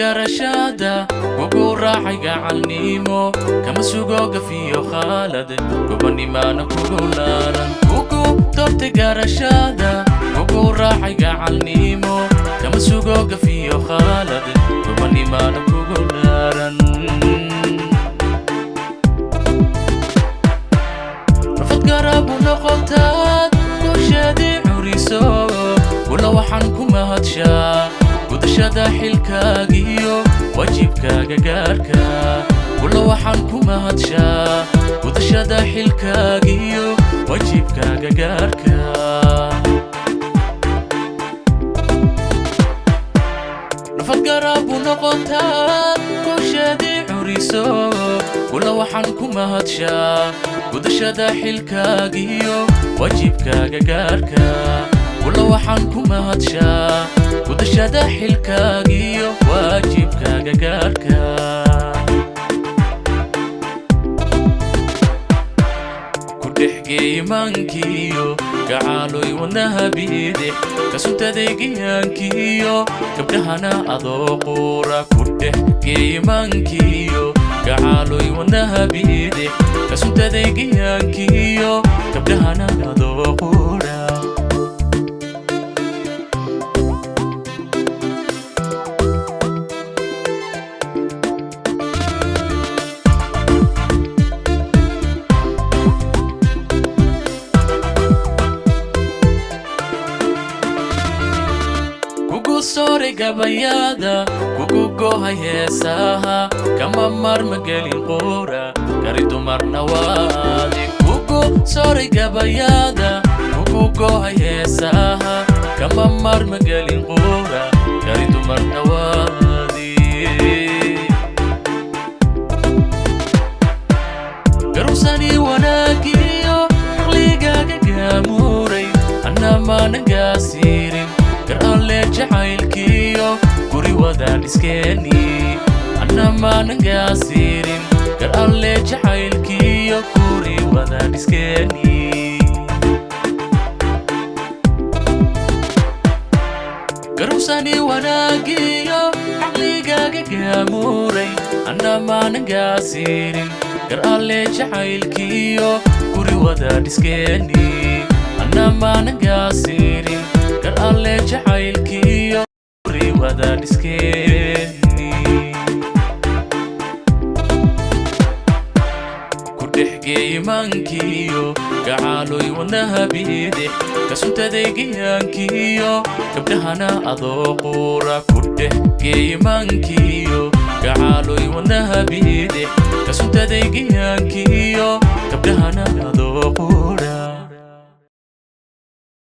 Garashada kugu raacay gacalnimo, kama sugo gafiyo khaalad, gobanimaana kugu laaran. Kugu doortay garashada, kugu raacay gacalnimo, kama sugo gafiyo khaalad, gobanimaana kugu laaran. Rafad garabu noqotaad kusheedii curiso, kula waxaan ku mahadshaa gudashada xilkaagiyo waajibkaaga gaarka. Kula waxaan ku mahadshaa gudashada xilkaagiyo waajibkaaga gaarka. Nafadgarabu noqotaad kusheedii curiso, kula waxaan ku mahadshaa gudashada xilkaagiyo waajibkaaga gaarka. Kula waxaan ku mahadshaa gudashada xilkaagiyo waajibkaaga gaarka. Ku dhexgeeyimaankiyo gacaaloy wadnaha biidix, kasuntadaygiyaankiyo gabdhahana adoo quura. Ku dhex geeyimaankiyo gacaaloy wadnaha biidix, kasuntadaygiyaankiyo gabdhahana adoo quura. Kugu sooray gabayada, kugu gohay heesaha, kama marmagelin quura, gari dumarna waadi. Kugu sooray gabayada, kugu gohay heesaha, kama marmagelin quura, gari dumarna waadi. Garowsani wanaagiyo caqligaaga gaamuuray, annamaanan gaasiirin, gar alle jacaylkiyo guri wadaan iskeeni. Annamaanan gaasiirin, gar alle jacaylkiyo guri wadaan iskeeni. Garowsani wanaagiyo caqligaaga gaamuuray, annamaanan gaasiirin, gar alle jacaylkiyo guri wadaan iskeeni. Annamaanan gaasiirin, gar alle jacaylkiyo guri wadaan iskeeni. Ku dhexgeeyimaankiyo gacaaloy wadnaha biidix, kasuntadaygiyaankiyo gabdhahana adoo quura. Ku dhex geeyimaankiyo gacaaloy wadnaha biidix, kasuntadaygiyaankiyo.